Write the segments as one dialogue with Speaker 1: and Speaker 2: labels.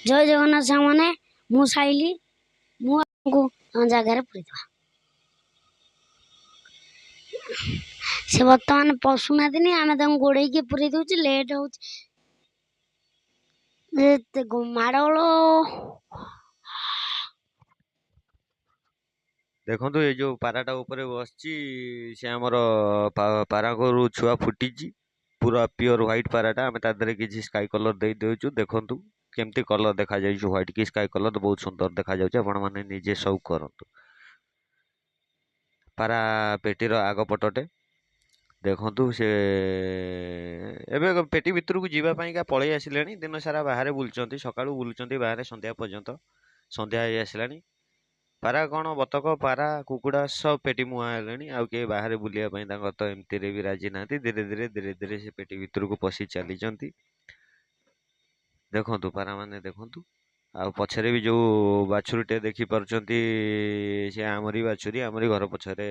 Speaker 1: ଜୟ ଜଗନ୍ନାଥ ସାଙ୍ଗମାନେ, ମୁଁ ସାଇଲି। ମୁଁ ଆପଣଙ୍କୁ ଆମ ଜାଗାରେ ପୁରେଇଦେବା। ସେ ବର୍ତ୍ତମାନ ପଶୁନାହାନ୍ତିନି, ଆମେ ତାଙ୍କୁ ଗୋଡ଼େଇକି ପୁରେଇ ଦେଉଛୁ। ଲେଟ୍ ହେଉଛି, ମାଡ଼ଗୋଳ।
Speaker 2: ଦେଖନ୍ତୁ, ଏ ଯେଉଁ ପାରାଟା ଉପରେ ବସିଛି, ସେ ଆମର ପାରାଙ୍କରୁ ଛୁଆ ଫୁଟିଛି। ପୁରା ପିଓର ହ୍ୱାଇଟ୍ ପାରାଟା। ଆମେ ତା ଦେହରେ କିଛି ସ୍କାଇ କଲର୍ ଦେଇ ଦେଉଛୁ। ଦେଖନ୍ତୁ କେମିତି କଲର୍ ଦେଖାଯାଉଛି, ହ୍ୱାଇଟ୍ କି ସ୍କାଇ କଲର୍, ବହୁତ ସୁନ୍ଦର ଦେଖାଯାଉଛି। ଆପଣମାନେ ନିଜେ ସଉକ କରନ୍ତୁ। ପାରା ପେଟିର ଆଗ ପଟଟେ ଦେଖନ୍ତୁ। ସେ ଏବେ ପେଟି ଭିତରକୁ ଯିବା ପାଇଁକା ପଳେଇ ଆସିଲେଣି। ଦିନ ସାରା ବାହାରେ ବୁଲୁଛନ୍ତି, ସକାଳୁ ବୁଲୁଛନ୍ତି ବାହାରେ ସନ୍ଧ୍ୟା ପର୍ଯ୍ୟନ୍ତ। ସନ୍ଧ୍ୟା ହେଇ ଆସିଲାଣି। ପାରା କ'ଣ, ବତକ, ପାରା, କୁକୁଡ଼ା ସବୁ ପେଟି ମୁହାଁ ହେଲେଣି। ଆଉ କେହି ବାହାରେ ବୁଲିବା ପାଇଁ ତାଙ୍କର ତ ଏମିତିରେ ବି ରାଜି ନାହାନ୍ତି। ଧୀରେ ଧୀରେ ଧୀରେ ଧୀରେ ସେ ପେଟି ଭିତରକୁ ପଶି ଚାଲିଛନ୍ତି। ଦେଖନ୍ତୁ ପାରାମାନେ, ଦେଖନ୍ତୁ। ଆଉ ପଛରେ ବି ଯେଉଁ ବାଛୁରୀଟେ ଦେଖିପାରୁଛନ୍ତି, ସେ ଆମରି ବାଛୁରୀ, ଆମରି ଘର ପଛରେ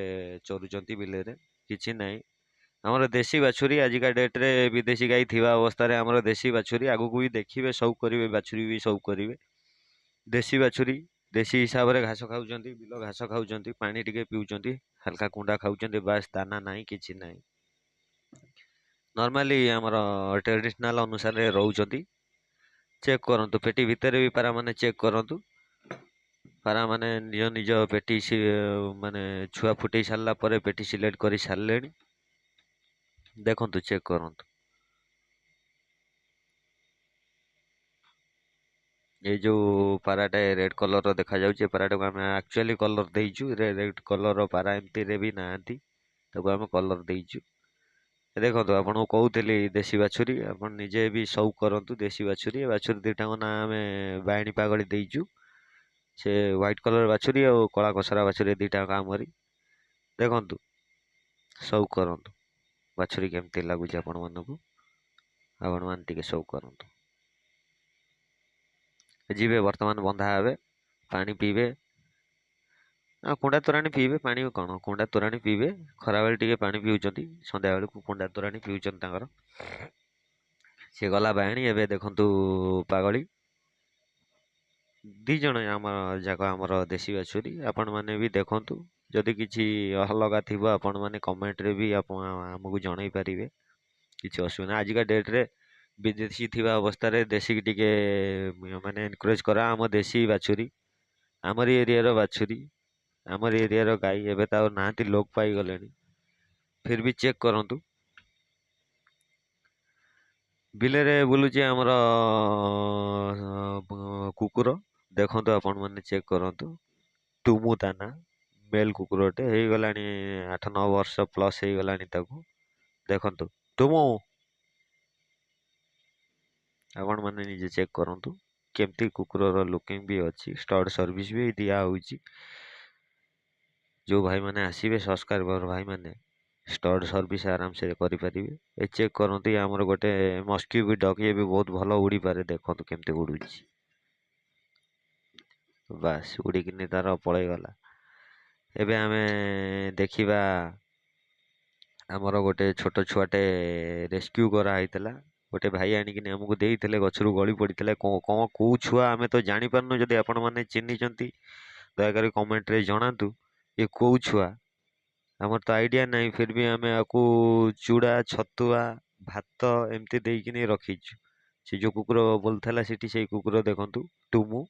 Speaker 2: ଚରୁଛନ୍ତି ବିଲରେ। କିଛି ନାହିଁ, ଆମର ଦେଶୀ ବାଛୁରୀ। ଆଜିକା ଡେଟ୍ରେ ବିଦେଶୀ ଗାଈ ଥିବା ଅବସ୍ଥାରେ ଆମର ଦେଶୀ ବାଛୁରୀ। ଆଗକୁ ବି ଦେଖିବେ, ସଉକ କରିବେ, ବାଛୁରୀ ବି ସଉକ କରିବେ। ଦେଶୀ ବାଛୁରୀ ଦେଶୀ ହିସାବରେ ଘାସ ଖାଉଛନ୍ତି, ବିଲ ଘାସ ଖାଉଛନ୍ତି, ପାଣି ଟିକେ ପିଉଛନ୍ତି, ହାଲକା କୁଣ୍ଡା ଖାଉଛନ୍ତି, ବାସ୍। ଦାନା ନାହିଁ, କିଛି ନାହିଁ। ନର୍ମାଲି ଆମର ଟ୍ରେଡ଼ିସନାଲ୍ ଅନୁସାରେ ରହୁଛନ୍ତି। ଚେକ୍ କରନ୍ତୁ, ପେଟି ଭିତରେ ବି ପାରାମାନେ ଚେକ୍ କରନ୍ତୁ। ପାରାମାନେ ନିଜ ନିଜ ପେଟି, ମାନେ ଛୁଆ ଫୁଟେଇ ସାରିଲା ପରେ ପେଟି ସିଲେକ୍ଟ କରି ସାରିଲେଣି। ଦେଖନ୍ତୁ, ଚେକ୍ କରନ୍ତୁ। ଏଇ ଯେଉଁ ପାରାଟା ରେଡ଼୍ କଲର୍ର ଦେଖାଯାଉଛି, ଏ ପାରାଟାକୁ ଆମେ ଆକ୍ଚୁଆଲି କଲର୍ ଦେଇଛୁ। ରେଡ଼୍ କଲର୍ର ପାରା ଏମିତିରେ ବି ନାହାନ୍ତି, ତାକୁ ଆମେ କଲର୍ ଦେଇଛୁ। ଦେଖନ୍ତୁ, ଆପଣଙ୍କୁ କହୁଥିଲି ଦେଶୀ ବାଛୁରୀ, ଆପଣ ନିଜେ ବି ସଉକ କରନ୍ତୁ। ଦେଶୀ ବାଛୁରୀ, ଏ ବାଛୁରୀ ଦୁଇଟାଙ୍କ ନାଁ ଆମେ ବାଇଣୀ ପାଗଳି ଦେଇଛୁ। ସେ ହ୍ୱାଇଟ୍ କଲର୍ ବାଛୁରୀ ଆଉ କଳା କସରା ବାଛୁରୀ ଦୁଇଟାଙ୍କ ଆମରି। ଦେଖନ୍ତୁ, ସଉକ କରନ୍ତୁ, ବାଛୁରୀ କେମିତି ଲାଗୁଛି ଆପଣମାନଙ୍କୁ, ଆପଣମାନେ ଟିକେ ସଉକ କରନ୍ତୁ। ଯିବେ ବର୍ତ୍ତମାନ, ବନ୍ଧା ହେବେ, ପାଣି ପିଇବେ, ଆଉ କୁଣ୍ଡା ତୋରାଣି ପିଇବେ। ପାଣି କ'ଣ, କୁଣ୍ଡା ତୋରାଣି ପିଇବେ। ଖରାବେଳେ ଟିକେ ପାଣି ପିଉଛନ୍ତି, ସନ୍ଧ୍ୟାବେଳକୁ କୁଣ୍ଡା ତୋରାଣି ପିଉଛନ୍ତି ତାଙ୍କର। ସିଏ ଗଲା ବାଇଣୀ, ଏବେ ଦେଖନ୍ତୁ ପାଗଳି। ଦୁଇ ଜଣ ଆମ ଯାକ ଆମର ଦେଶୀ ବାଛୁରୀ। ଆପଣମାନେ ବି ଦେଖନ୍ତୁ, ଯଦି କିଛି ଅଲଗା ଥିବ ଆପଣମାନେ କମେଣ୍ଟରେ ବି ଆପଣ ଆମକୁ ଜଣାଇ ପାରିବେ, କିଛି ଅସୁବିଧା। ଆଜିକା ଡେଟ୍ରେ ବିଦେଶୀ ଥିବା ଅବସ୍ଥାରେ ଦେଶୀକି ଟିକେ ମାନେ ଏନକରେଜ୍ କରା। ଆମ ଦେଶୀ ବାଛୁରୀ, ଆମରି ଏରିଆର ବାଛୁରୀ, ଆମରି ଏରିଆର ଗାଈ, ଏବେ ତ ଆଉ ନାହାନ୍ତି, ଲୋପ ପାଇଗଲେଣି। ଫିର୍ ବି ଚେକ୍ କରନ୍ତୁ। ବିଲରେ ବୁଲୁଛି ଆମର କୁକୁର। ଦେଖନ୍ତୁ, ଆପଣମାନେ ଚେକ୍ କରନ୍ତୁ। ଟୁମୁ ତା ନା, ମେଲ୍ କୁକୁରଟେ, ହେଇଗଲାଣି 8-9 ବର୍ଷ ପ୍ଲସ୍ ହେଇଗଲାଣି ତାକୁ। ଦେଖନ୍ତୁ ଟୁମୁ, ଆପଣମାନେ ନିଜେ ଚେକ୍ କରନ୍ତୁ କେମିତି କୁକୁରର ଲୁକିଂ ବି ଅଛି। ଷ୍ଟଡ୍ ସର୍ଭିସ୍ ବି ଦିଆହେଉଛି। ଯେଉଁ ଭାଇମାନେ ଆସିବେ, ସବସ୍କ୍ରାଇବର ଭାଇମାନେ, ଷ୍ଟଡ୍ ସର୍ଭିସ୍ ଆରାମସେ କରିପାରିବେ। ଏ ଚେକ୍ କରନ୍ତୁ, ଇଏ ଆମର ଗୋଟେ ମସ୍କିବି ଡଗ୍, ଇଏ ବି ବହୁତ ଭଲ ଉଡ଼ିପାରେ। ଦେଖନ୍ତୁ କେମିତି ଉଡ଼ୁଛି, ବାସ୍ ଉଡ଼ିକିନି ତାର ପଳେଇଗଲା। ଏବେ ଆମେ ଦେଖିବା ଆମର ଗୋଟେ ଛୋଟ ଛୁଆଟେ ରେସ୍କ୍ୟୁ କରାହେଇଥିଲା। ଗୋଟେ ଭାଇ ଆଣିକିନି ଆମକୁ ଦେଇଥିଲେ, ଗଛରୁ ଗଳି ପଡ଼ିଥିଲା। କ'ଣ କେଉଁ ଛୁଆ ଆମେ ତ ଜାଣିପାରୁନୁ। ଯଦି ଆପଣମାନେ ଚିହ୍ନିଛନ୍ତି, ଦୟାକରି କମେଣ୍ଟରେ ଜଣାନ୍ତୁ ଇଏ କେଉଁ ଛୁଆ। ଆମର ତ ଆଇଡ଼ିଆ ନାହିଁ, ଫିର୍ ବି ଆମେ ଆକୁ ଚୁଡ଼ା, ଛତୁଆ, ଭାତ ଏମିତି ଦେଇକିନି ରଖିଛୁ। ସେ ଯେଉଁ କୁକୁର ବୋଲୁଥିଲା ସେଠି, ସେଇ କୁକୁର ଦେଖନ୍ତୁ ଟୁମୁ।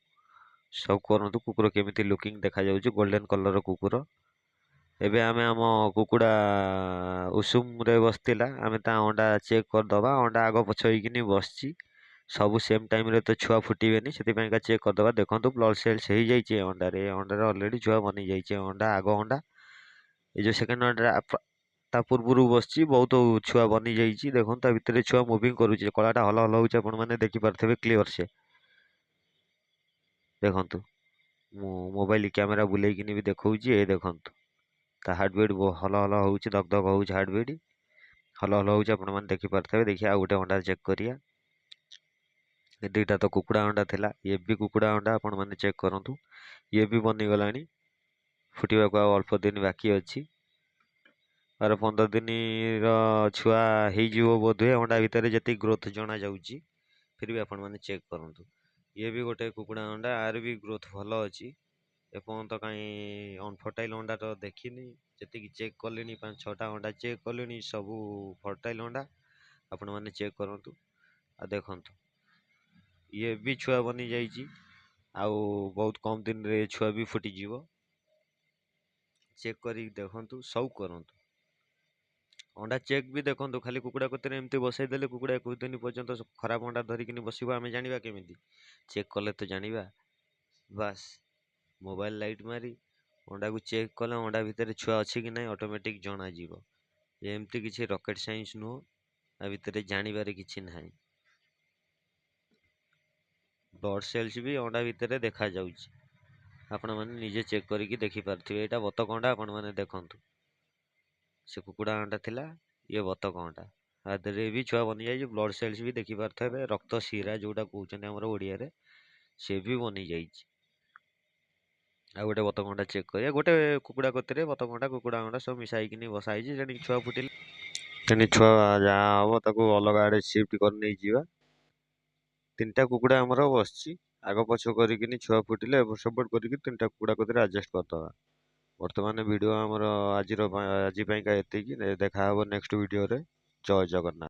Speaker 2: ସବୁ କରନ୍ତୁ, କୁକୁର କେମିତି ଲୁକିଂ ଦେଖାଯାଉଛି, ଗୋଲ୍ଡେନ୍ କଲର୍ର କୁକୁର। ଏବେ ଆମେ ଆମ କୁକୁଡ଼ା ଉଷୁମରେ ବସିଥିଲା, ଆମେ ତା ଅଣ୍ଡା ଚେକ୍ କରିଦେବା। ଅଣ୍ଡା ଆଗ ପଛ ହେଇକିନି ବସିଛି। ସବୁ ସେମ୍ ଟାଇମ୍ରେ ତ ଛୁଆ ଫୁଟିବେନି, ସେଥିପାଇଁକା ଚେକ୍ କରିଦେବା। ଦେଖନ୍ତୁ, ବ୍ଲଡ଼ ସେଲ୍ସ ହେଇଯାଇଛି ଏ ଅଣ୍ଡାରେ। ଏ ଅଣ୍ଡାରେ ଅଲରେଡ଼ି ଛୁଆ ବନିଯାଇଛି। ଏ ଅଣ୍ଡା ଆଗ ଅଣ୍ଡା, ଏ ଯେଉଁ ସେକେଣ୍ଡ ଅଣ୍ଡା ତା ପୂର୍ବରୁ ବସିଛି, ବହୁତ ଛୁଆ ବନିଯାଇଛି। ଦେଖନ୍ତୁ, ତା ଭିତରେ ଛୁଆ ମୁଭିଂ କରୁଛି, କଳାଟା ହଲ ହଲ ହେଉଛି, ଆପଣମାନେ ଦେଖିପାରୁଥିବେ କ୍ଲିଅର୍ ସେ। ଦେଖନ୍ତୁ, ମୁଁ ମୋବାଇଲ କ୍ୟାମେରା ବୁଲେଇକିନି ବି ଦେଖାଉଛି। ଏ ଦେଖନ୍ତୁ, ତା ହାର୍ଟବିଟ୍ ହଲ ହଲ ହେଉଛି, ଧକ ଧକ ହେଉଛି, ହାର୍ଟବିଟ୍ ହଲ ହଲ ହେଉଛି, ଆପଣମାନେ ଦେଖିପାରୁଥିବେ। ଦେଖିବା, ଆଉ ଗୋଟେ ଅଣ୍ଡା ଚେକ୍ କରିବା। ଏ ଦୁଇଟା ତ କୁକୁଡ଼ା ଅଣ୍ଡା ଥିଲା, ଇଏ ବି କୁକୁଡ଼ା ଅଣ୍ଡା। ଆପଣମାନେ ଚେକ୍ କରନ୍ତୁ, ଇଏ ବି ବନିଗଲାଣି, ଫୁଟିବାକୁ ଆଉ ଅଳ୍ପ ଦିନ ବାକି ଅଛି। 12-15 ଦିନର ଛୁଆ ହେଇଯିବ ବୋଧହୁଏ, ଅଣ୍ଡା ଭିତରେ ଯେତିକି ଗ୍ରୋଥ୍ ଜଣାଯାଉଛି। ଫିର୍ ବି ଆପଣମାନେ ଚେକ୍ କରନ୍ତୁ। ଇଏ ବି ଗୋଟେ କୁକୁଡ଼ା ଅଣ୍ଡା, ଆର ବି ଗ୍ରୋଥ୍ ଭଲ ଅଛି। ଏପର୍ଯ୍ୟନ୍ତ କାହିଁ ଅନଫର୍ଟାଇଲ୍ ଅଣ୍ଡା ତ ଦେଖିନି। ଯେତିକି ଚେକ୍ କଲିଣି, 5-6ଟା ଅଣ୍ଡା ଚେକ୍ କଲିଣି, ସବୁ ଫର୍ଟାଇଲ୍ ଅଣ୍ଡା। ଆପଣମାନେ ଚେକ୍ କରନ୍ତୁ ଆଉ ଦେଖନ୍ତୁ। ଇଏ ବି ଛୁଆ ବନିଯାଇଛି, ଆଉ ବହୁତ କମ୍ ଦିନରେ ଏ ଛୁଆ ବି ଫୁଟିଯିବ। ଚେକ୍ କରିକି ଦେଖନ୍ତୁ, ସବୁ କରନ୍ତୁ। ଅଣ୍ଡା ଚେକ୍ ବି ଦେଖନ୍ତୁ। ଖାଲି କୁକୁଡ଼ା କତିରେ ଏମିତି ବସେଇ ଦେଲେ କୁକୁଡ଼ା 21 ଦିନ ପର୍ଯ୍ୟନ୍ତ ଖରାପ ଅଣ୍ଡା ଧରିକିନି ବସିବ, ଆମେ ଜାଣିବା କେମିତି? ଚେକ୍ କଲେ ତ ଜାଣିବା। ବାସ୍, ମୋବାଇଲ ଲାଇଟ୍ ମାରି ଅଣ୍ଡାକୁ ଚେକ୍ କଲେ ଅଣ୍ଡା ଭିତରେ ଛୁଆ ଅଛି କି ନାହିଁ ଅଟୋମେଟିକ୍ ଜଣାଯିବ। ଏମିତି କିଛି ରକେଟ୍ ସାଇନ୍ସ ନୁହଁ, ଆ ଭିତରେ ଜାଣିବାରେ କିଛି ନାହିଁ। ବ୍ଲଡ଼ ସେଲ୍ସ ବି ଅଣ୍ଡା ଭିତରେ ଦେଖାଯାଉଛି, ଆପଣମାନେ ନିଜେ ଚେକ୍ କରିକି ଦେଖିପାରୁଥିବେ। ଏଇଟା ବତକ ଅଣ୍ଡା, ଆପଣମାନେ ଦେଖନ୍ତୁ। ସେ କୁକୁଡ଼ା ଅଣ୍ଡା ଥିଲା, ଇଏ ବତକ ଅଣ୍ଡା। ଆ ଦେହରେ ବି ଛୁଆ ବନିଯାଇଛି। ବ୍ଲଡ଼ ସେଲ୍ସ ବି ଦେଖିପାରୁଥିବେ, ରକ୍ତ ଶିରା ଯେଉଁଟା କହୁଛନ୍ତି ଆମର ଓଡ଼ିଆରେ, ସେ ବି ବନିଯାଇଛି। ଆଉ ଗୋଟେ ବତକ ଅଣ୍ଡା ଚେକ୍ କରିବା। ଗୋଟେ କୁକୁଡ଼ା କତିରେ ବତକ ଅଣ୍ଡା, କୁକୁଡ଼ା ଅଣ୍ଡା ସବୁ ମିଶା ହେଇକିନି ବସା ହେଇଛି। ତେଣିକି ଛୁଆ ଫୁଟିଲେ, ତେଣିକି ଛୁଆ ଯାହା ହବ ତାକୁ ଅଲଗା ଆଡ଼େ ସିଫ୍ଟ କରି ନେଇଯିବା। 3ଟା କୁକୁଡ଼ା ଆମର ବସିଛି, ଆଗ ପଛ କରିକିନି ଛୁଆ ଫୁଟିଲେ ଏପଟ ସେପଟ କରିକି 3ଟା କୁକୁଡ଼ା କତିରେ ଆଡ଼ଜଷ୍ଟ କରିଦେବା। ବର୍ତ୍ତମାନ ଭିଡ଼ିଓ ଆମର ଆଜିର ଆଜି ପାଇଁକା ଏତିକି। ଦେଖା ହେବ ନେକ୍ସଟ ଭିଡ଼ିଓରେ। ଜୟ ଜଗନ୍ନାଥ।